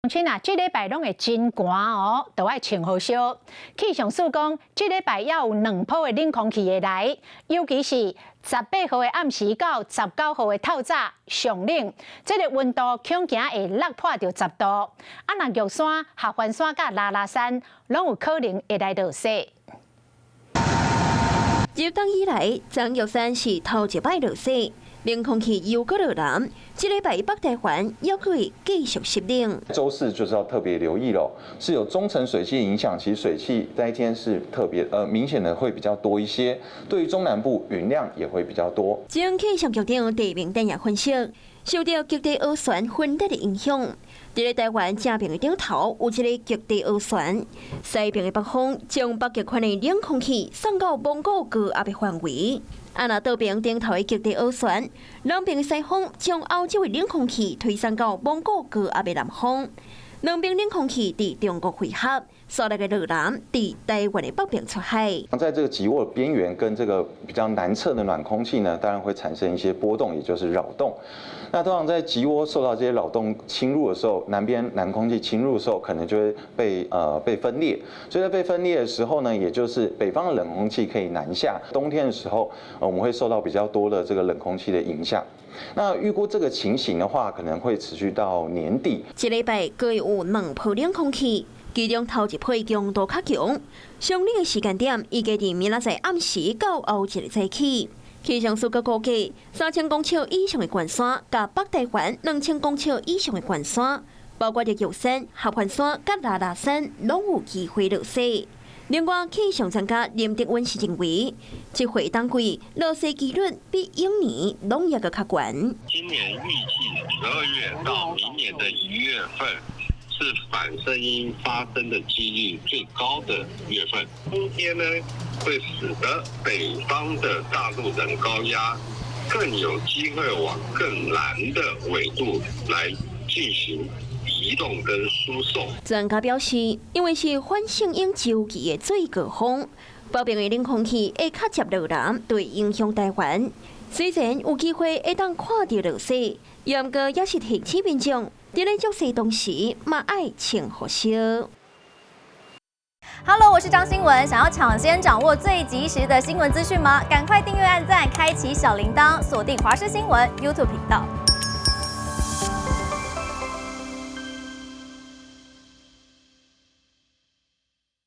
親啊，這禮拜攏會真寒哦，都愛穿好少。氣象署講，這禮拜猶有兩波的冷空氣會來，尤其是18號的暗時到19號的透早上冷，這個溫度恐驚會落破著10度。啊，若玉山、合歡山佮拉拉山，攏有可能會來落雪。入冬以來，張玉山是頭一擺落雪，冷空氣又閣落南，這禮拜北台灣猶閣會繼續濕冷。週四就是要特別留意咯，是有中層水汽影響，其實水汽那一天是特別明顯的會比較多一些，對於中南部雲量也會比較多。中氣象局長鄭明典也分析，受著極地渦旋分裂的影響，佇咧台灣正爿的頂頭有一個極地渦旋，西邊的北風將北極圈的冷空氣送到蒙古高壓的範圍。啊，若倒爿頂頭的極地渦旋，南邊的西風將歐洲的冷空氣推送到蒙古高壓的南方，兩邊冷空氣佇中國匯合，紲來的落南佇台灣的北邊出海。在這個極渦邊緣跟這個比較南側的暖空氣呢，當然會產生一些波動，也就是擾動。那通常在極渦受到這些擾動侵入的時候，南邊暖空氣侵入的時候，可能就會被分裂。所以在被分裂的時候呢，也就是北方的冷空氣可以南下。冬天的時候，我們會受到比較多的這個冷空氣的影響。那預估這個情形的話，可能會持續到年底。這禮拜閣有兩波冷空氣，其中頭一批強度較強，上冷的時間點預計佇明仔載暗時到後一日早起。氣象署閣估計，3000公尺以上的懸山，佮北台灣2000公尺以上的懸山，包括著玉山、合歡山佮拉拉山，攏有機會落雪。另外，氣象專家林德溫是認為，這回冬季落雪幾率比往年攏猶閣較懸。今年預計12月到明年的1月份是反射音發生的幾率最高的月份。冬天呢，會使得北方的大陸冷高壓更有機會往更南的緯度來進行移動跟輸送。專家表示，因為是反聖嬰週期的最高峰，北邊的冷空氣會較捷落南，對影響台灣。雖然有機會會當看著落雪，不過也是提醒民眾，佇咧著雪當時嘛愛穿厚少。 Hello，我是張新文，想要搶先掌握最及時的新聞資訊嗎？趕快訂閱、按讚、開啟小鈴鐺，鎖定華視新聞 YouTube 頻道。